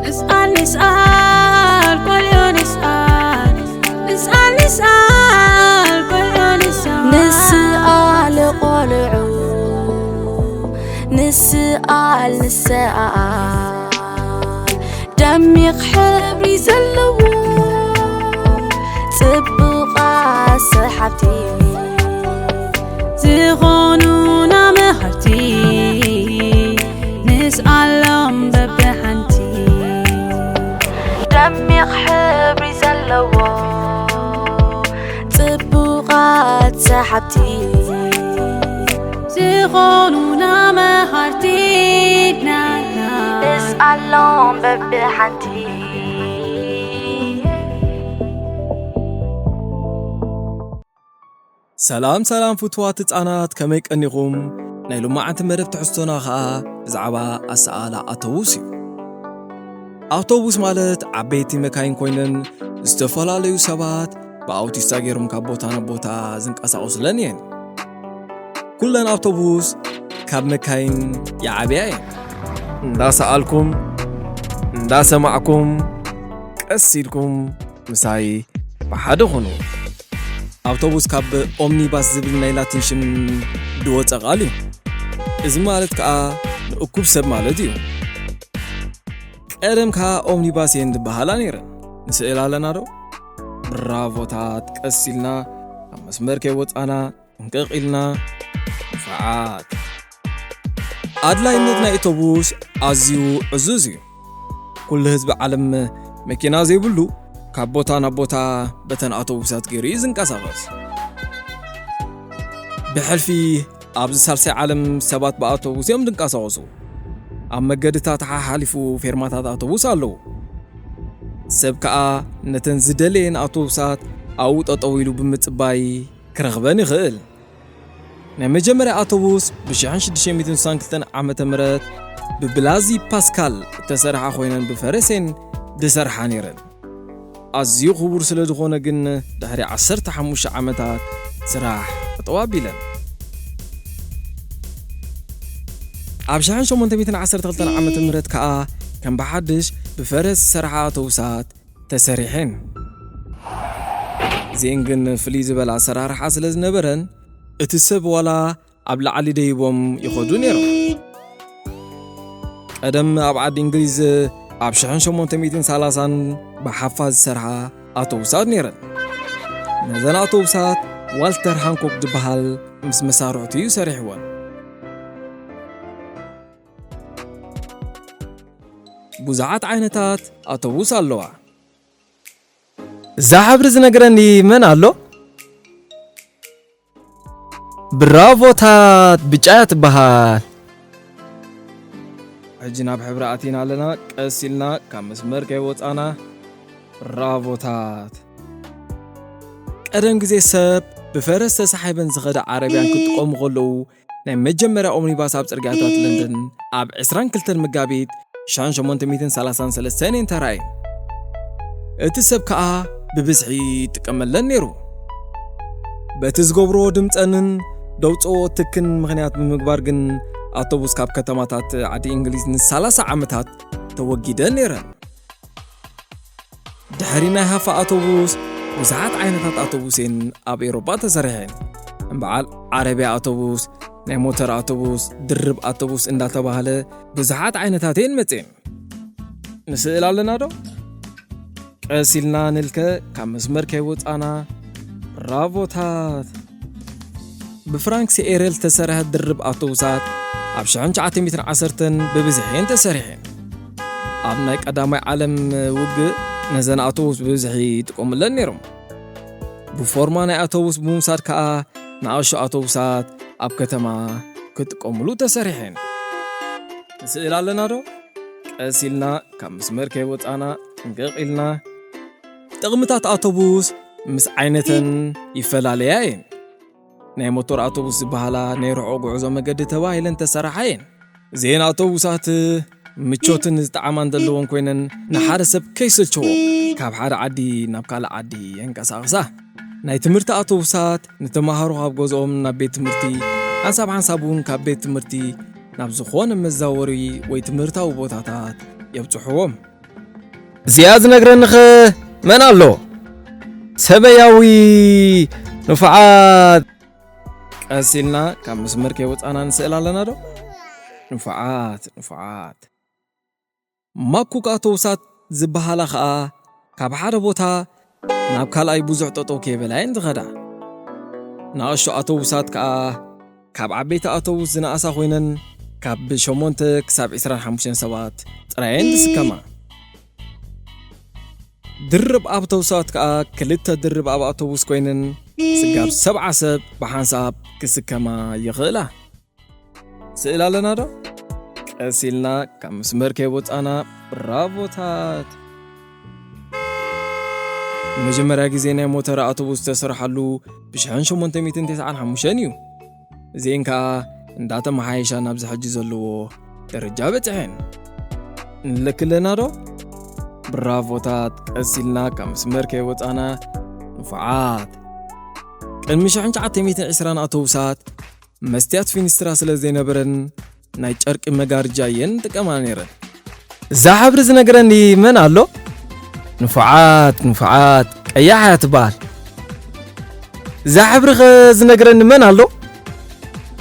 ንስኣል ንስኣል ቆልዑ ንስኣል ንስኣል ንስኣል ቆልዑ ንስኣል ንስኣል ቆልዑ ንስኣል ንስኣል ደሚቕ ሕብሪ ዘለዎ ጽቡቓት ሰሓብቲ ዝኾኑና መሃርቲ ንስኣሎም በብሓንቲ ደሚቕ ሕብሪ ዘለዎ ጽቡቓት ሰሓብቲ ዝኾኑና መሃርቲ ናትና ንስኣሎም በብሓንቲ ሰላም ሰላም ፍትዋት ህጻናት ከመይ ቀኒኹም? ናይ ሎማዓንቲ መደብ ትሕዝቶና ኸኣ ብዛዕባ ኣሰኣላ ኣውቶቡስ እዩ። ኣውቶቡስ ማለት ዓበይቲ መካይን ኮይነን ዝተፈላለዩ ሰባት ብኣውቲስታ ገይሮም ካብ ቦታ ናብ ቦታ ዝንቀሳቐሱለን እየን። ኩለን ኣውቶቡስ ካብ መካይን ይዓብያ እየን። እንዳሰኣልኩም እንዳሰማዕኩም ቀስ ኢልኩም ምሳይ ብሓደ ኹኑ። ኣውቶቡስ ካብ ኦምኒባስ ዝብል ናይ ላቲን ሽም ዝወጸ ቃል እዩ። እዚ ማለት ከኣ ንእኩብ ሰብ ማለት እዩ። ቀደም ከኣ ኦምኒባስ እየን ዝበሃላ ነይረን። ንስእል ኣለና ዶ? ብራቮታት ቀስ ኢልና ኣብ መስመር ከይወጻና ጥንቅቕ ኢልና ንፍዓት። ኣድላይነት ናይ ኣውቶቡስ ኣዝዩ ዕዙዝ እዩ። ኩሉ ህዝቢ ዓለም መኪና ዘይብሉ ካብ ቦታ ናብ ቦታ በተን ኣውቶቡሳት ገይሩ እዩ ዝንቀሳቐስ። ብሕልፊ ኣብዚ ሳልሳይ ዓለም ሰባት ብኣውቶቡስ እዮም ዝንቀሳቐሱ። ኣብ መገድታት ሓሓሊፉ ፌርማታት ኣውቶቡስ ኣለዉ። ሰብ ከኣ ነተን ዝደለየን ኣውቶቡሳት ኣብኡ ጠጠው ኢሉ ብምጽባይ ክረኽበን ይኽእል። ናይ መጀመርያ ኣውቶቡስ ብ1662 ዓመተ ምህረት ብብላዚ ፓስካል እተሰርሓ ኮይነን ብፈረስ እየን ዝሰርሓ ነይረን። ኣዝዩ ክቡር ስለ ዝኾነ ግን ድሕሪ ዓሰርተ ሓሙሽተ ዓመታት ስራሕ ጠጠው ኣቢለን። ኣብ ሽሕን ሸሞንተ ሚእትን ዓሰርተ ክልተን ዓመተ ምህረት ከኣ ከም ብሓድሽ ብፈረስ ዝሰርሓ ኣውቶቡሳት ተሰሪሐን። እዚኤን ግን ፍልይ ዝበለ ኣሰራርሓ ስለ ዝነበረን እቲ ሰብ ዋላ ኣብ ላዕሊ ደይቦም ይኸዱ ነይሮም። ቀደም ኣብ ዓዲ እንግሊዝ ኣብ ሽሕን ሸሞንተ ሚእትን ሰላሳን ብሓፋ ዝሰርሓ ኣውቶቡሳት ነይረን። ነዘን ኣውቶቡሳት ዋልተር ሃንኮክ ዝበሃል ምስ መሳርሕቱ እዩ ሰሪሕወን። ብዙሓት ዓይነታት ኣውቶቡስ ኣለዋ። እዛ ሕብሪ ዝነግረኒ መን ኣሎ? ብራቮታት ብጫ እያ ትበሃል። ሕጂ ናብ ሕብሪ ኣቲና ኣለና። ቀስ ኢልና ካብ መስመር ከይወጻና። ብራቮታት። ቀደም ግዜ ሰብ ብፈረስ ተሳሒበን ዝኸዳ ዓረብያን ክጥቀሙ ከለዉ ናይ መጀመርያ ኦምኒባስ ኣብ ጽርግያታት ለንደን ኣብ ዕስራን ክልተን መጋቢት ሽሕን ሸሞንተ ሚእትን ሰላሳን ሰለስተን እየን ተራእየን። እቲ ሰብ ከኣ ብብዝሒ ይጥቀመለን ነይሩ። በቲ ዝገብርዎ ድምጸንን ደውጽኦ ትክን ምኽንያት ብምግባር ግን ኣውቶቡስ ካብ ከተማታት ዓዲ እንግሊዝ ንሰላሳ ዓመታት ተወጊደን ነይረን። ድሕሪ ናይ ሃፋ ኣውቶቡስ ብዙሓት ዓይነታት ኣውቶቡስ እየን ኣብ ኤውሮጳ ተሰሪሐን። እምበዓል ዓረብያ ኣውቶቡስ፣ ናይ ሞተር ኣውቶቡስ፣ ድርብ ኣውቶቡስ እንዳተባህለ ብዙሓት ዓይነታት እየን መፅየን። ንስእል ኣለና ዶ? ቀስ ኢልና ንልከ ካብ መስመር ከይወፃና። ብራቮታት! ብፍራንክ ሲኤረል ዝተሰርሐ ድርብ ኣውቶቡሳት ኣብ ሽሕን ትሽዓተ ሚእትን ዓሰርተን ብብዝሒ እየን ተሰሪሐን። ኣብ ናይ ቀዳማይ ዓለም ውግእ ነዘን ኣውቶቡስ ብብዝሒ ይጥቀሙለን ነይሮም። ብፎርማ ናይ ኣውቶቡስ ብምውሳድ ከኣ ንኣሽቱ ኣውቶቡሳት ኣብ ከተማ ክጥቀሙሉ ተሰሪሐን። ንስእል ኣለና ዶ? ቀስ ኢልና ካብ መስመር ከይወጻና ጥንቅቕ ኢልና። ጥቕምታት ኣውቶቡስ ምስ ዓይነተን ይፈላለያ እየን። ናይ ሞቶር ኣውቶቡስ ዝበሃላ ናይ ርሑቕ ጉዕዞ መገዲ ተባሂለን ተሰራሓ እየን። እዘን ኣውቶቡሳት ምቾትን ዝጠዓማን ዘለወን ኮይነን ንሓደ ሰብ ከይስልችዎ ካብ ሓደ ዓዲ ናብ ካልእ ዓዲ የንቀሳቕሳ። ናይ ትምህርቲ ኣውቶቡሳት ንተምሃሮ ካብ ገዝኦም ናብ ቤት ትምህርቲ፣ ሓንሳብ ሓንሳብ እውን ካብ ቤት ትምህርቲ ናብ ዝኾነ መዛወሪ ወይ ትምህርታዊ ቦታታት የብጽሕዎም። እዚኣ ዝነግረኒኸ መን ኣሎ? ሰበያዊ ንፉዓት። ቀስ ኢልና ካብ መስመር ከይወጻና ንስእል ኣለና ዶ? ንፉዓት፣ ንፉዓት። ማኩክ ኣውቶቡሳት ዝበሃላ ኸኣ ካብ ሓደ ቦታ ናብ ካልኣይ ብዙሕ ጠጠው ከይበላ እየን ዝኸዳ። ንኣሽቱ ኣውቶቡሳት ከኣ ካብ ዓበይቲ ኣውቶቡስ ዝነኣሳ ኮይነን ካብ ሸሞንተ ክሳብ ዕስራን ሓሙሽተን ሰባት ጥራይ እየን ዝስከማ። ድርብ ኣውቶቡሳት ከኣ ክልተ ድርብ ኣብ ኣውቶቡስ ኮይነን ስጋብ ሰብዓ ሰብ ብሓንሳብ ክስከማ ይኽእላ። ስእል ኣለና ዶ? ቀስ ኢልና ካብ መስመር ከይወጻና። ብራቮታት። ንመጀመርያ ግዜ ናይ ሞተር ኣውቶቡስ ዝተሰርሓሉ ብሽሕን ሸሞንተ ሚእትን ተስዓን ሓሙሽተን እዩ። እዚኤን ከኣ እንዳተመሓየሻ ናብዚ ሕጂ ዘለዎ ደረጃ በጽሐን። ንለክለና ዶ? ብራቮታት። ቀስ ኢልና ካብ መስመር ከይወጻና። ንፉዓት። ቅድሚ ሽሕን ትሽዓተ ሚእትን ዕስራን ኣውቶቡሳት መስትያት ፊኒስትራ ስለ ዘይነበረን ናይ ጨርቂ መጋርጃ እየን ጥቀማ ነይረን። እዛ ሕብሪ ዝነግረኒ መን ኣሎ? ንፉዓት፣ ንፉዓት፣ ቀያሕ እያ ትበሃል። እዛ ሕብሪ ኸ ዝነግረኒ መን ኣሎ?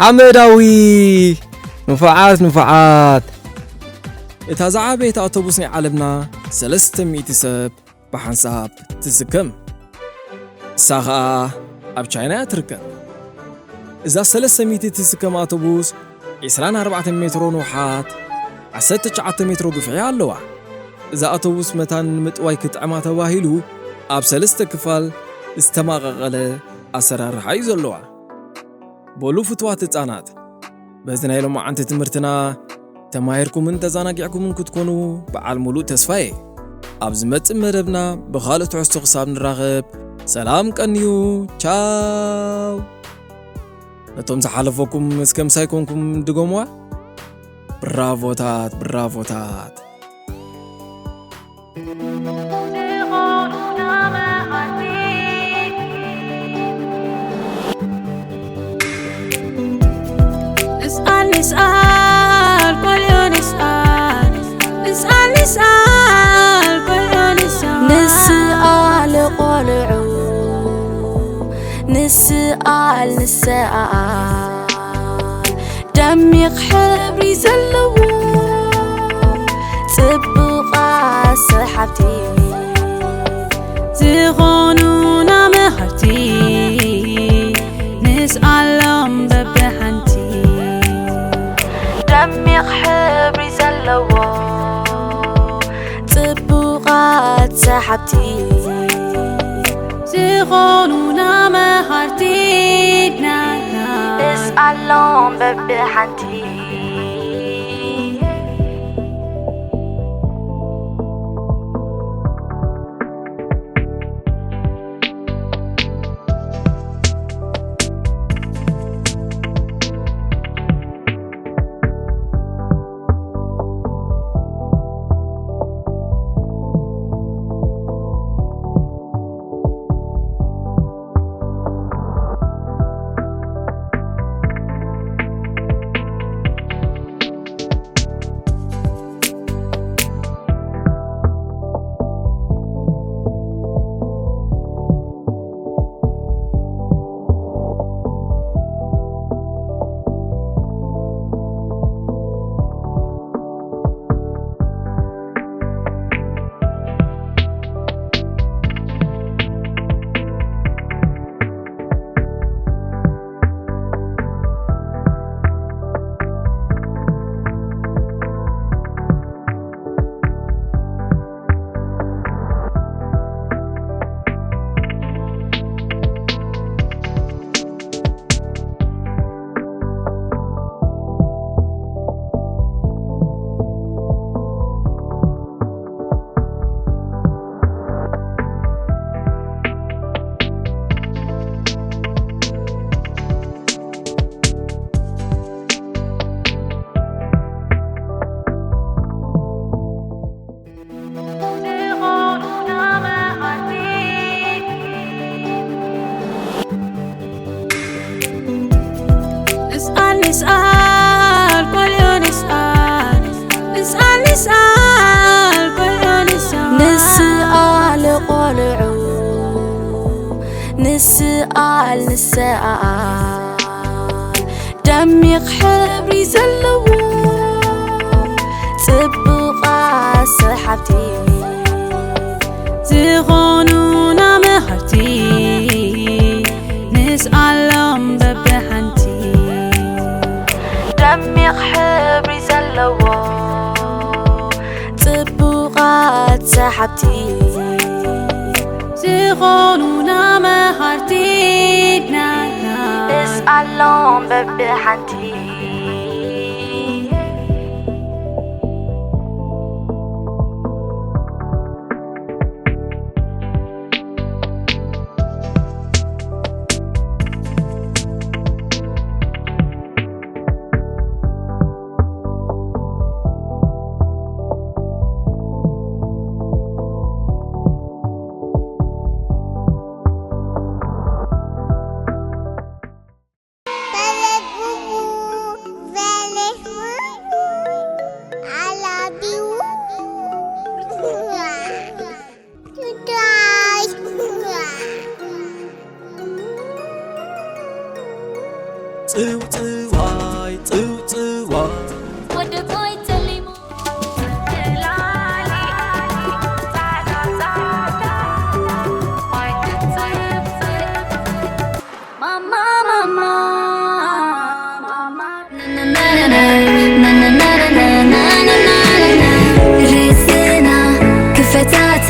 ሓመዳዊ። ንፉዓት፣ ንፉዓት። እታ ዝዓበየት ኣውቶቡስ ናይ ዓለምና ሰለስተ ሚእቲ ሰብ ብሓንሳብ ትስከም። እሳ ኸኣ ኣብ ቻይና እያ ትርከብ። እዛ ሰለስተ ሚእቲ ትስከም ኣውቶቡስ ዕስራን ኣርባዕተን ሜትሮ ንውሓት፣ ዓሰርተ ትሽዓተ ሜትሮ ግፍዒ ኣለዋ። እዛ ኣውቶቡስ መታን ንምጥዋይ ክጥዕማ ተባሂሉ ኣብ ሰለስተ ክፋል ዝተማቐቐለ ኣሰራርሓ እዩ ዘለዋ። በሉ ፍትዋት ህጻናት፣ በዚ ናይ ሎማዓንቲ ትምህርትና ተማሂርኩምን ተዘናጊዕኩምን ክትኮኑ በዓል ሙሉእ ተስፋ እየ። ኣብ ዝመጽእ መደብና ብኻልእ ትሕዝቶ ክሳብ ንራኸብ ሰላም ቀንዩ። ቻው። ነቶም ዝሓለፈኩም እስከ ምሳይ ኮንኩም ድገምዋ። ብራቮታት፣ ብራቮታት። ዝኾኑና መሃርቲ። ንስኣል፣ ንስኣል፣ ቆልዑ ንስኣል። ንስኣል፣ ንስኣል፣ ቆልዑ ንስኣል። ንስኣል፣ ቆልዑ ንስኣል፣ ንስኣል። ደሚቕ ሕብሪ ዘለዎ ጽቡቓት ሰሓብቲ ዝኾኑና መሃርቲ ንስኣሎም በብሓንቲ። ደሚቕ ሕብሪ ዘለዎ ጽቡቓት ሰሓብቲ ዝኾኑና መሃርቲ ናትና። ንስኣሎም በብሓንቲ። ንስኣል ቆልዑ ንስኣል፣ ንስኣል፣ ንስኣል ቆልዑ ንስኣል። ንስኣል ቆልዑ፣ ንስኣል፣ ንስኣል። ደሚቕ ሕብሪ ዘለዎ ጽቡቓት ሰሓብቲ ዝኾኑና መሃርቲ ንስኣሎም በብሓንቲ። ደሚቕ ሕብሪ ዘለዎ ጽቡቓት ሰሓብቲ ዝኾኑና መሃርቲ ናትና ንስኣሎም በብሓንቲ። ጽውጽዋይ ጽውጽዋይ ወዲ ቆይ ጸሊሙ ማማ ማማ ማማ ርእስና ክፈታታ